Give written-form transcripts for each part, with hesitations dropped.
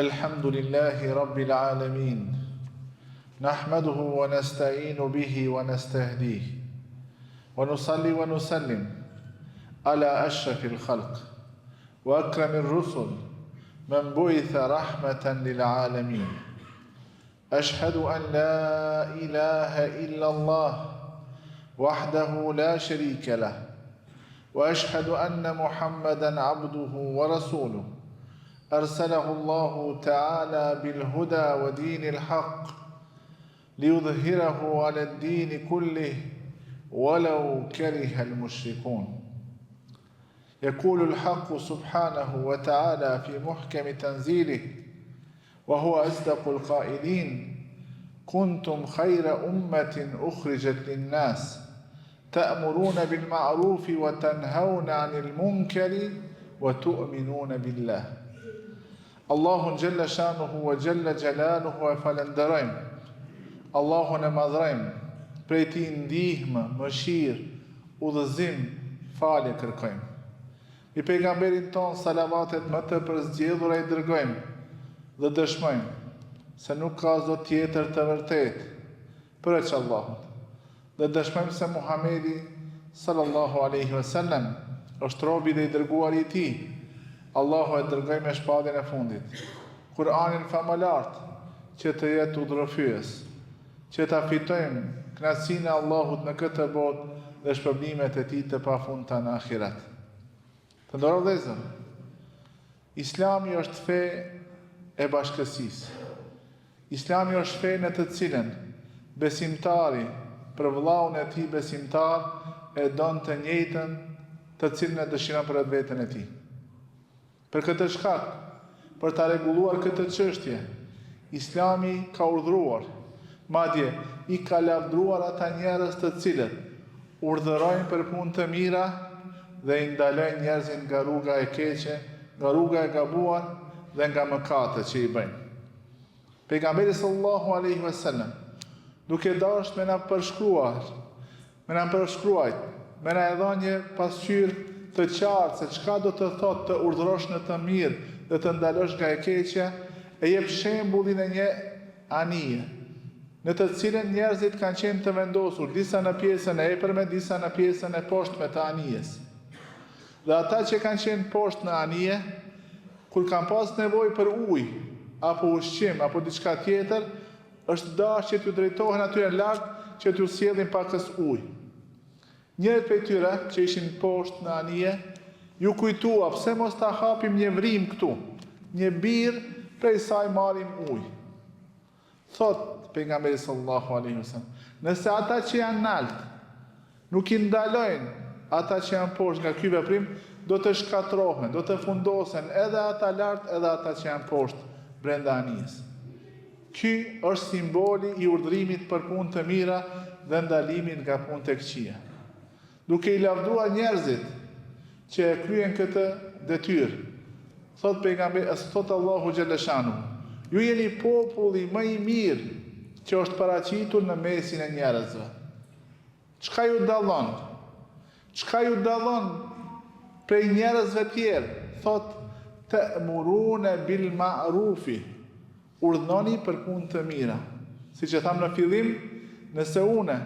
الحمد لله رب العالمين نحمده ونستعين به ونستهديه ونصلي ونسلم على أشرف الخلق وأكرم الرسل من بعث رحمة للعالمين أشهد أن لا إله إلا الله وحده لا شريك له وأشهد أن محمدا عبده ورسوله أرسله الله تعالى بالهدى ودين الحق ليظهره على الدين كله ولو كره المشركون يقول الحق سبحانه وتعالى في محكم تنزيله وهو أصدق القائلين كنتم خير أمة أخرجت للناس تأمرون بالمعروف وتنهون عن المنكر وتؤمنون بالله Allahun xhelle shanuhu wa xhelle xhelaluhu e falënderojmë. Allahun e madhrojmë, prej tij ndihmë, mëshirë, udhëzim, falje kërkojmë. Mbi pejgamberin tonë salavatet më të përzgjedhura i dërgojmë dhe dëshmojmë se nuk ka zot tjetër të vërtetë përveç Allahut dhe dëshmojmë se Muhamedi sallallahu alejhi ve sellem është robi dhe i dërguari i tij. Allahu e dërgoi me shpalljen e fundit, Kur'anin famëlartë, që të jetë udhërrëfyes, që ta fitojmë kënaqësinë e Allahut në këtë botë dhe shpërblimet e Tij të pafundta në ahiret. Të nderuar vëllezër, Islami është fe e bashkësisë. Islami është fe në të cilën besimtari për vëllaun e tij besimtar e don të njëjtën të cilën e dëshiron për vetveten e tij. Për këtë shkak, për ta rregulluar këtë çështje, Islami ka urdhëruar, madje i ka lavdëruar ata njerëz të cilët urdhërojnë për punë të mira dhe i ndalojnë njerëzit nga rruga e keqe, nga rruga e gabuar dhe nga mëkatet që i bëjnë. Pejgamberi sallallahu alaihi wasallam, duke dashtë me na përshkruar, me na përshkruajt, me na e dhanë një pasqyrë të qartë se çka do të thotë të urdhërosh në të mirë dhe të ndalosh nga e keqja, e jep shembullin e një anije, në të cilën njerëzit kanë qenë të vendosur, disa në pjesën e epërme, disa në pjesën e poshtme të anijes. Dhe ata që kanë qenë poshtë në anije, kur kanë pas nevojë për ujë, apo ushqim, apo diçka tjetër, është dashtë që t'ju drejtohen atyre lart që t'ju sjellin pakës ujë. Njërit prej tyre, që ishin poshtë në anije, ju kujtua pse mos ta hapim një vrimë këtu, një birë, prej saj marrim ujë. Thotë Pejgamberi sallallahu alejhi ve sellem, Nëse ata që janë nalt nuk i ndalojnë ata që janë poshtë nga ky veprim, do të shkatërrohen, do të fundosen edhe ata lart edhe ata që janë poshtë brenda anijes. Ky është simboli i urdhërimit për punë të mira dhe ndalimit nga punët e këqija. Duke i lavdëruar njerëzit që e kryen këtë detyrë, thotë pejgamberi, thotë Allahu xhelleshanuhu, ju jeni populli më i mirë që është paraqitur në mesin e njerëzve. Çka ju dallon? Çka ju dallon prej njerëzve tjerë? Thotë te'murune bil ma'rufi. Urdhnoni për punë të mira. Siç e thamë në fillim, nëse une,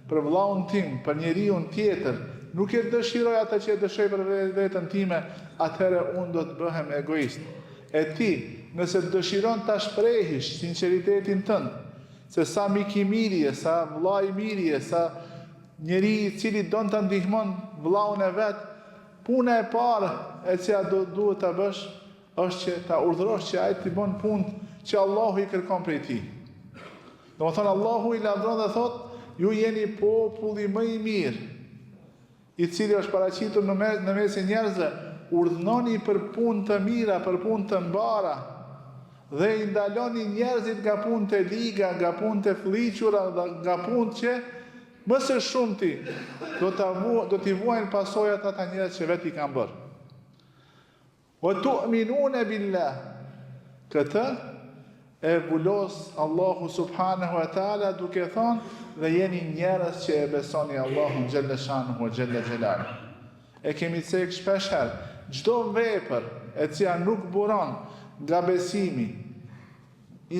për vëllaun tim, për njeriun tjetër, nuk e dëshiroj atë që e dëshiroj për veten time, atëherë unë do të bëhem egoist. E ti, nëse dëshiron ta shprehish sinqeritetin tënd, se sa mik i mirë je, sa vëlla i mirë je, sa njeri i cili don ta ndihmon vëllaun e vet, puna e parë e cila do duhet ta bësh, është që ta urdhërosh që ai t'i bën punët që Allahu i kërkon prej tij. Domethënë Allahu i lavdëron dhe thotë, ju jeni populli më i mirë, i cili është paraqitur në, me, në mesin e njerëzve, urdhënoni për punë të mira, për punë të mbara, dhe i ndaloni njerëzit nga punët e liga, nga punët e flliqura, nga punët që më së shumti do ta vu, do t'i vuajnë pasojat ata njerëz që vetë i kanë bërë. Wa tu'minune billah. Këtë e vulos Allahu subhanahu wa taala duke thonë dhe jeni njerëz që e besoni Allahun xhelle shanuhu wa xhelle xhelaluhu. E kemi cek shpesh herë, çdo vepër e cila nuk buron nga besimi.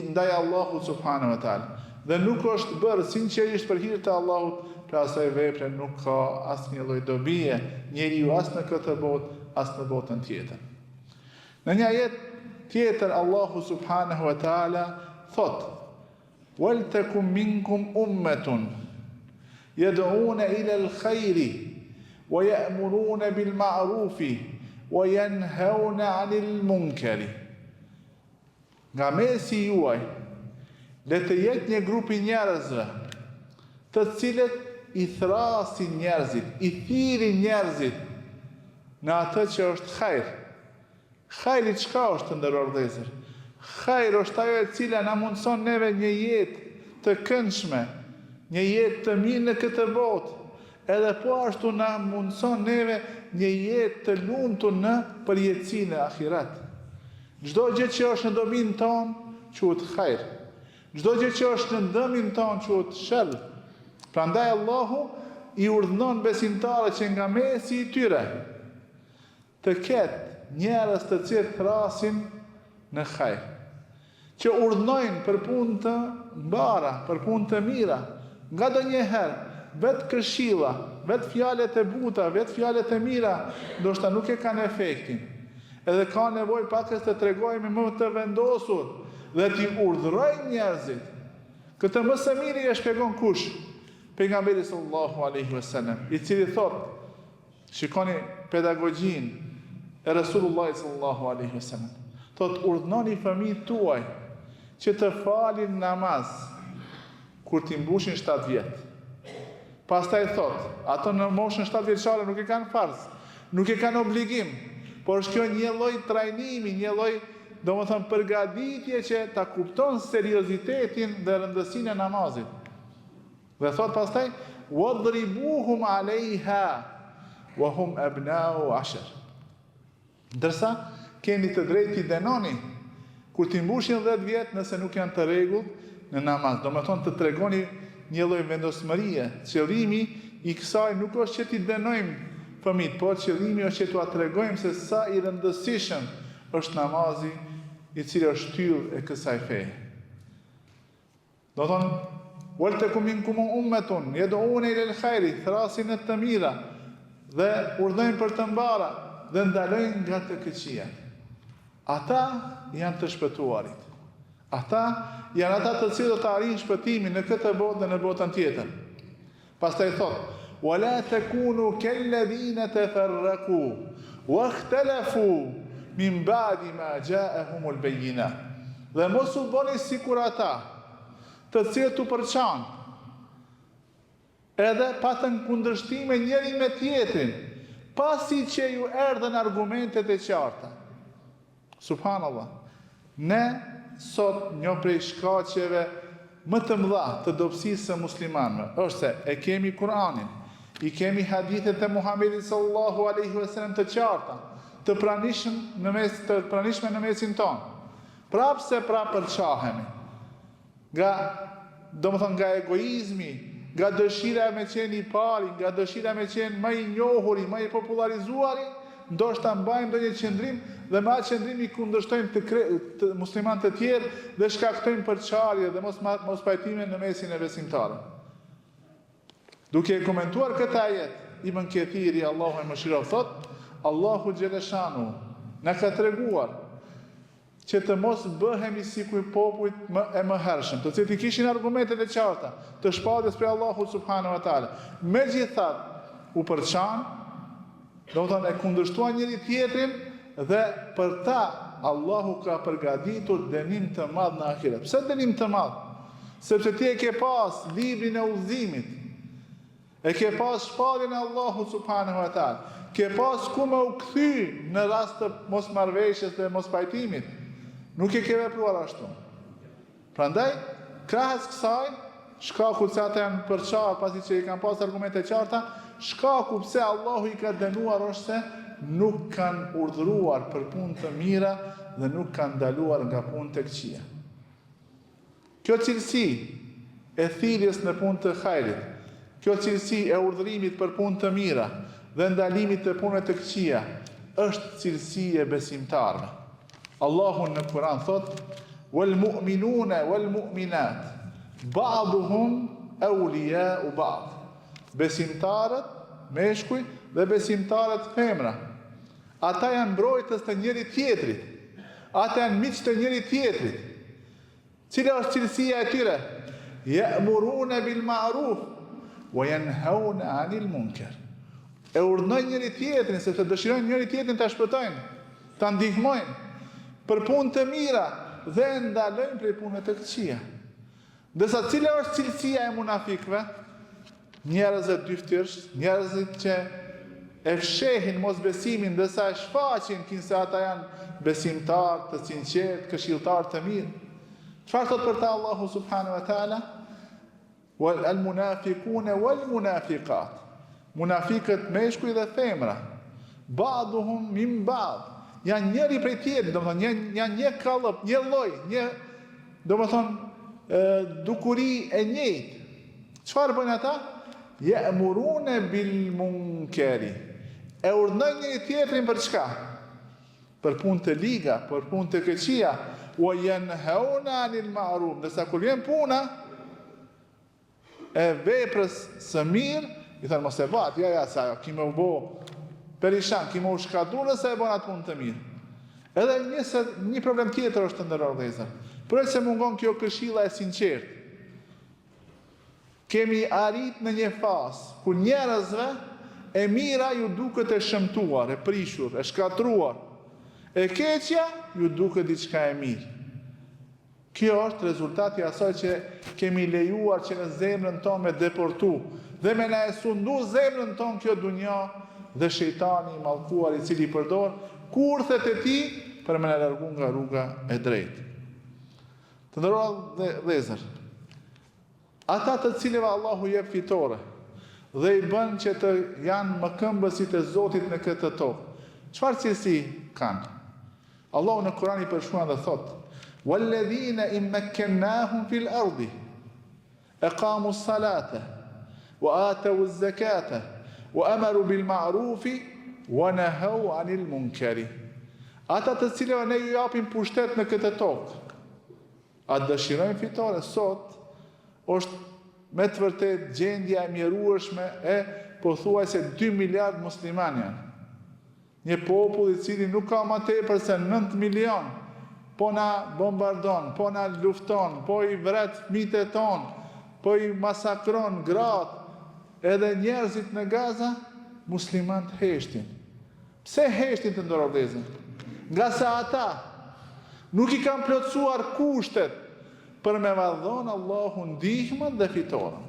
ndaj Allahut subhanahu wa taala dhe nuk është bërë sinqerisht për hir të Allahut, pra asaj vepre nuk ka asnjë lloj dobie njeriu as në këtë botë, as në botën tjetër. Në një ajet tjetër Allahu subhanahu wa taala thotë: "Wal takum minkum ummatun yad'una ila al-khairi wa ya'muruna bil ma'rufi wa yanhauna 'anil munkari." Nga mesi juaj, le të jetë një grup i njerëzve, të cilët i thërrasin njerëzit, i thirrin njerëzit në atë që është hajr. Hajri çka është të nderuar vëllezër? Hajr është ajo e cila na mundëson neve një jetë të këndshme, një jetë të mirë në këtë botë, edhe po ashtu na mundëson neve një jetë të lumtur në përjetësi në ahiret. Çdo gjë që është në dobinë tonë quhet hajr. Çdo gjë që është në dëmin tonë quhet sherr. Prandaj Allahu i urdhënon besimtarët që nga mesi i tyre të ketë njerëz të cilët thërrasin në hajr, që urdhënojnë për punë të mbara, për punë të mira, ngadonjëherë vetë këshilla, vetë fjalët e buta, vetë fjalët e mira, ndoshta nuk e kanë efektin. Edhe ka nevojë pakës të tregohemi më të vendosur dhe t'i urdhërojmë njerëzit. Këtë më së miri e shpjegon kush? Pejgamberi sallallahu alaihi wasallam, i cili thotë, Shikoni pedagogjinë e Resulullahit sallallahu alaihi wasallam. Thotë urdhënoni fëmijët tuaj që të falin namaz kur t'i mbushin 7 vjet. Pastaj thotë, ato në moshën 7 vjeçare nuk e kanë farz, nuk e kanë obligim, por është kjo një lloj trajnimi, një lloj, domethënë përgatitje që ta kupton seriozitetin dhe rëndësinë e namazit. Dhe thotë pastaj, Wadribuhum alejha wa hum abnau ashr. Ndërsa keni të drejtë t'i dënoni kur t'i mbushin 10 vjet nëse nuk janë të rregullt në namaz. Domethënë të tregoni një lloj vendosmërie. Qëllimi i kësaj nuk është që t'i dënojmë fëmijët, por qëllimi është që t'ua tregojmë se sa i rëndësishëm është namazi i cili është shtyllë e kësaj feje. Domethënë, Wal takum minkum ummatun yad'una ila al-khairi, thërrasin në të mira dhe urdhërojnë për të mbara dhe ndalojnë nga të këqijat. Ata janë të shpëtuarit. Ata janë ata të cilët do të arrijnë shpëtimin në këtë botë dhe në botën tjetër. Pastaj thotë, Wa la takunu kelladhina tafarraqu wa ikhtalafu min ba'di ma ja'ahumul bayyinat. Dhe mos u bëni sikur ata, të cilët u përçanë, edhe patën kundërshtime njëri me tjetrin, pasi që ju erdhën argumentet e qarta. Subhanallah. Ne sot një prej shkaqeve më të mëdha të dobësisë së muslimanëve është se e kemi Kur'anin, i kemi hadithet e Muhamedit sallallahu alaihi wasallam të qarta, të pranishëm në mes të pranishme në mesin tonë. Prapë se prapë përçahemi. Nga, domethënë nga egoizmi, nga dëshira me qenë i pari, nga dëshira me qenë më i njohuri, më i popullarizuari, ndoshta mbajmë ndonjë qëndrim dhe me atë qëndrim i kundërshtojmë të, kre, të muslimanë të tjerë dhe shkaktojmë përçarje dhe mos mospajtime në mesin e besimtarëve. Duke e komentuar këtë ajet, Ibn Kethiri, Allahu e mëshiroftë, thotë, Allahu xheleshanuhu na ka treguar që të mos bëhemi sikur popujt më e mëhershëm, të cilët i kishin argumentet e qarta të shpalljes prej Allahut subhanahu wa taala. Megjithatë, u përçanë, domethënë e kundërshtuan njëri tjetrin dhe për ta Allahu ka përgatitur dënim të madh në ahiret. Pse dënim të madh? Sepse ti e ke pas librin e udhëzimit, E ke pas shpalljen e Allahut subhanahu wa taala. Ke pas ku me u kthy në rast të mosmarrëveshjes dhe mospajtimit. Nuk e ke vepruar ashtu. Prandaj, krahas kësaj, shkaku pse ata janë përçarë pasi që i kanë pas argumente të qarta, shkaku pse Allahu i ka dënuar është se nuk kanë urdhëruar për punë të mira dhe nuk kanë ndaluar nga punë të këqija. Kjo cilësi e thirrjes në punë të hajrit, kjo cilësi e urdhërimit për punë të mira dhe ndalimit të punëve të këqija, është cilësi e besimtarëve. Allahu në Kur'an thotë: Wal mu'minune wal mu'minat ba'duhum awliya'u ba'd. Besimtarët meshkuj dhe besimtaret femra. Ata janë mbrojtës të njëri tjetrit. Ata janë miq të njëri tjetrit. Cila është cilësia e tyre? Ya'muruna bil ma'ruf wa yanhauna 'anil munkar. E urdhënojnë njëri tjetrin sepse dëshirojnë njëri tjetrin ta shpëtojnë, ta ndihmojnë për punë të mira dhe e ndalojnë prej punëve të këqija. Ndërsa cila është cilësia e munafikëve? Njerëzve dyftyrsh, njerëzit që e fshehin mosbesimin ndërsa e shfaqin kinse ata janë besimtarë të sinqertë, këshilltarë të mirë. Çfarë thotë për ta Allahu subhanahu wa taala? Wal al munafiqun wal munafiqat. Munafikët meshkuj dhe femra. Ba'duhum min ba'd. Janë njëri prej tjetrit, domethënë një janë një kallëp, një lloj, një domethënë dukuri e njëjtë. Çfarë bëjnë ata? Ya'muruna bil munkari. E urdhënojnë njëri tjetrin për çka? Për punë të liga, për punë të këqija. Wa yanhauna 'anil ma'ruf. Ndërsa kur vjen puna e veprës së mirë, i thonë mos e bë atë, ja ja se ajo ki me u bo perishan, ki me u shkatërru nëse e bën atë punë të mirë. Edhe një se një problem tjetër është të nderuar vëllezër. Përveç se mungon kjo këshilla e sinqertë, Kemi arrit në një fazë kur njerëzve e mira ju duket e shëmtuar, e prishur, e shkatërruar. E keqja ju duket diçka e mirë. Kjo është rezultat i asaj që kemi lejuar që në zemrën tonë me depërtu dhe me na e sundu zemrën tonë kjo dunja dhe shejtani i mallkuar i cili përdor kurthet e tij për me na largu nga rruga e drejtë. Të nderuar vëllezër, Ata të cilëve Allahu jep fitore dhe i bën që të janë mëkëmbësit e Zotit në këtë tokë, çfarë cilësi kanë? Allahu në Kur'an i përshkruan dhe thotë: "Walladhina in makkannahum fil ardi aqamu s-salata wa atau z-zakata wa amaru bil ma'rufi wa nahaw 'anil munkari." Ata të cilëve ne ju japim pushtet në këtë tokë, A dëshirojmë fitore sot? Është me të vërtetë gjendja e mjerueshme e pothuajse 2 miliard muslimanë janë. Një popull i cili nuk ka më tepër se 9 milion, po na bombardon, po na lufton, po i vret fëmijët e tonë, po i masakron gratë, edhe njerëzit në Gaza, muslimanët heshtin. Pse heshtin të nderuar vëllezër? Ngase ata nuk i kanë plotësuar kushtet për me ua dhonë Allahu ndihmën dhe fitoren.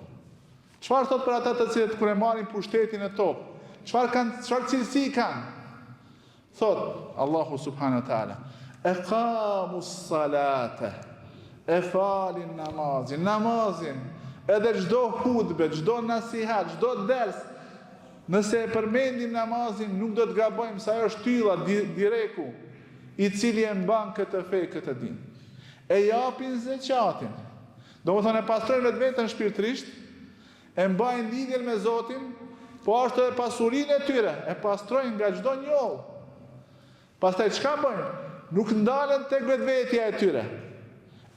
Çfarë thotë për ata të cilët kur e marrin pushtetin në tokë? Çfarë kanë, çfarë cilësi kanë? Thotë Allahu subhanahu wa taala: "Aqamu s-salate." E falin namazin, namazin, edhe çdo hutbe, çdo nasihat, çdo ders, Nëse e përmendim namazin nuk do të gabojmë se ajo është shtylla, direku, i cili e mban këtë fe, këtë din. E japin zeqatin. Domethënë e pastrojnë vetveten shpirtërisht, e mbajnë lidhjen me Zotin, po ashtu edhe pasurinë e tyre e pastrojnë nga çdo njollë. Pastaj çka bëjnë? Nuk ndalen tek vetvetja e tyre.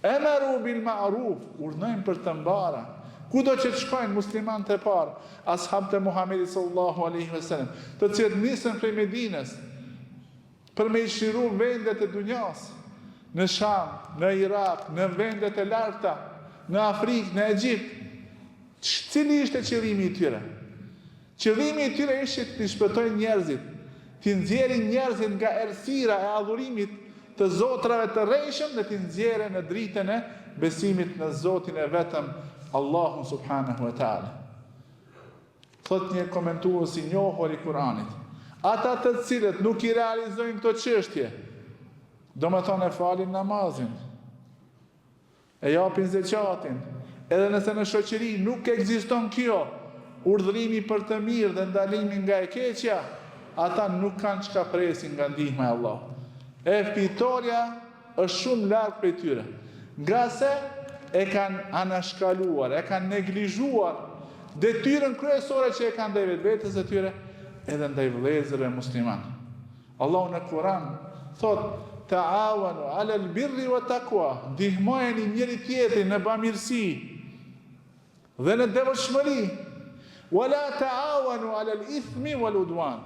Emeru bil ma'ruf, urdhënojnë për të mbara. Kudo që të shkojnë muslimanët e parë, ashabët e Muhamedit sallallahu alaihi wasallam, të cilët nisën prej Medinës për me i çliru vendet e dunjas, në Sham, në Irak, në vendet e largëta, në Afrikë, në Egjipt. Cili ishte qëllimi i tyre? Qëllimi i tyre ishte t'i shpëtojnë njerëzit, t'i nxjerrin njerëzit nga errësira e adhurimit të zotrave të rrejshëm dhe t'i nxjerrin në dritën e besimit në Zotin e vetëm, Allahun subhanehu ve teala. Thotë një komentues i njohur i Kur'anit, ata të cilët nuk i realizojnë këto çështje, domethënë e falin namazin, E japin zeqatin, edhe nëse në shoqëri nuk ekziston kjo, urdhërimi për të mirë dhe ndalimi nga e keqja, ata nuk kanë çka presin nga ndihma e Allahut. E fitorja është shumë larg prej tyre, ngase e kanë anashkaluar, e kanë neglizhuar detyrën kryesore që e kanë ndaj vetvetes së tyre, edhe ndaj vëllezërve muslimanë. Allahu në Kur'an thotë. Ta'awanu 'ala al-birri wa taqwa, ndihmojeni njëri-tjetrin në bamirësi dhe në devotshmëri. Wa la ta'awanu 'ala al-ithmi wal-udwan.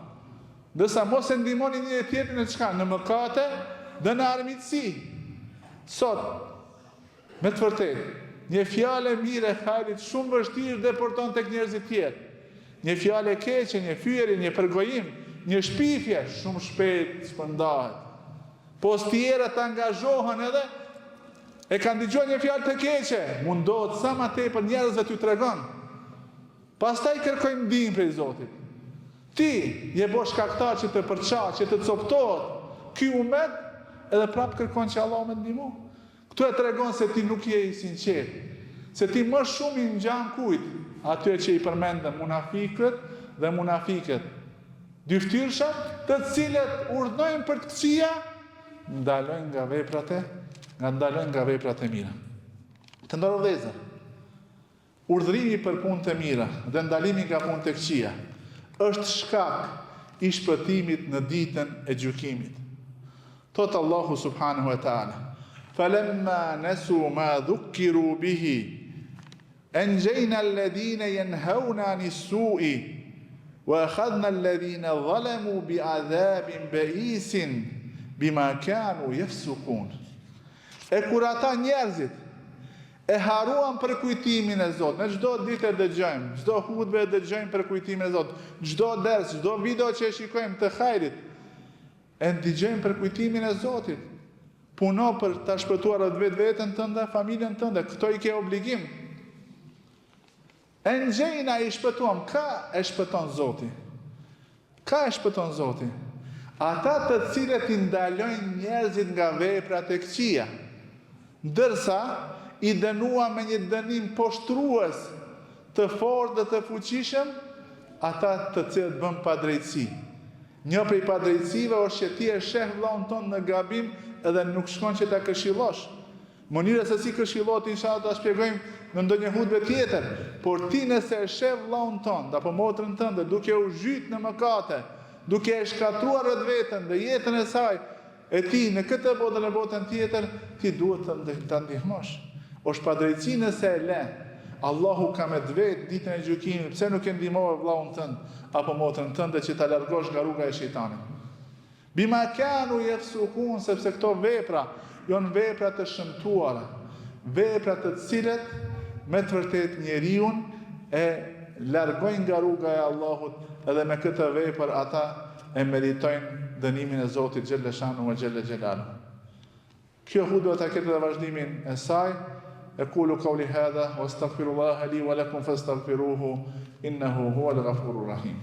Ndërsa mos e ndihmoni njëri-tjetrin në çka? Në mëkate dhe në armiqësi. Sot Me të vërtetë, një fjalë e mirë e hajrit shumë vështirë depërton tek njerëzit tjerë. Një fjalë e keqe, një fyerje, një përgojim, një shpifje shumë shpejt shpërndahet. Pos tjerët angazhohen edhe e kanë dëgjuar një fjalë të keqe, mundohet sa ma tepër njerëzve t'ju tregon. Pastaj kërkojnë ndihmë prej Zotit. Ti je bo shkaktar që të përçahet, që të coptohet ky umet, edhe prapë kërkon që Allahu me të ndihmu. Këtu e tregon se ti nuk je i sinqertë, se ti më shumë i ngjan kujt? Atyre që i përmendëm, munafikët dhe munafiket, dyfytyrëshat, të cilët urdhënojnë për të këqija, ndalojnë nga veprat e, nga ndalojnë nga veprat e mira. Të nderuar vëllezër, Urdhërimi për punë të mira dhe ndalimi nga punët e këqija është shkak i shpëtimit në ditën e gjykimit. Thotë Allahu subhanahu wa ta'ala, Falamma nasu ma dhukkiru bihi anjayna alladhina yanhauna 'anis su'i wa akhadhna alladhina zalamu bi'adhabin ba'isin bima kanu yafsukun. E kur ata njerëzit E harruan përkujtimin e Zotit. Ne çdo ditë e dëgjojmë, çdo hutbe e dëgjojmë përkujtimin e Zotit, çdo ders, çdo video që e shikojmë të hajrit, e dëgjojmë përkujtimin e Zotit. Puno për ta shpëtuar vetveten tënde, familjen tënde, këto i ke obligim. Enxhejna i shpëtuam, ka e shpëton Zoti? Ka e shpëton Zoti? Ata të cilët i ndalojnë njerëzit nga veprat e këqija, ndërsa i dënuam me një dënim poshtrues, të fortë dhe të fuqishëm, ata të cilët bënë padrejtësi. Një prej padrejtësive është që ti e sheh vëllaun tënd në gabim edhe nuk shkon që ta këshillosh. Mënyra se si këshillohet inshallah do ta shpjegojmë në ndonjë hutbe tjetër, por ti nëse e sheh vëllaun tënd apo motrën tënde duke u zhyt në mëkate, duke e shkatërruar vetveten dhe jetën e saj, e tij në këtë botë dhe në botën tjetër, ti duhet të ta ndihmosh. Është padrejtësi nëse e le. Allahu ka me të vet ditën e gjykimit, pse nuk e ndihmove vëllaun tënd apo motrën tënde që ta largosh nga rruga e shejtanit. Bima kanu jefsukun, sepse këto vepra janë vepra të shëmtuara, vepra të cilat me të vërtetë njeriun e largojnë nga rruga e Allahut edhe me këtë vepër ata e meritojnë dënimin e Zotit xhelle shanuhu ve xhelle xhelaluhu. Kjo hutbe do ta ketë edhe vazhdimin e saj, Ekulu kauli hadha, wa astaghfirullaha li wa lakum fastaghfiruhu, innahu huwal ghafurur rahim.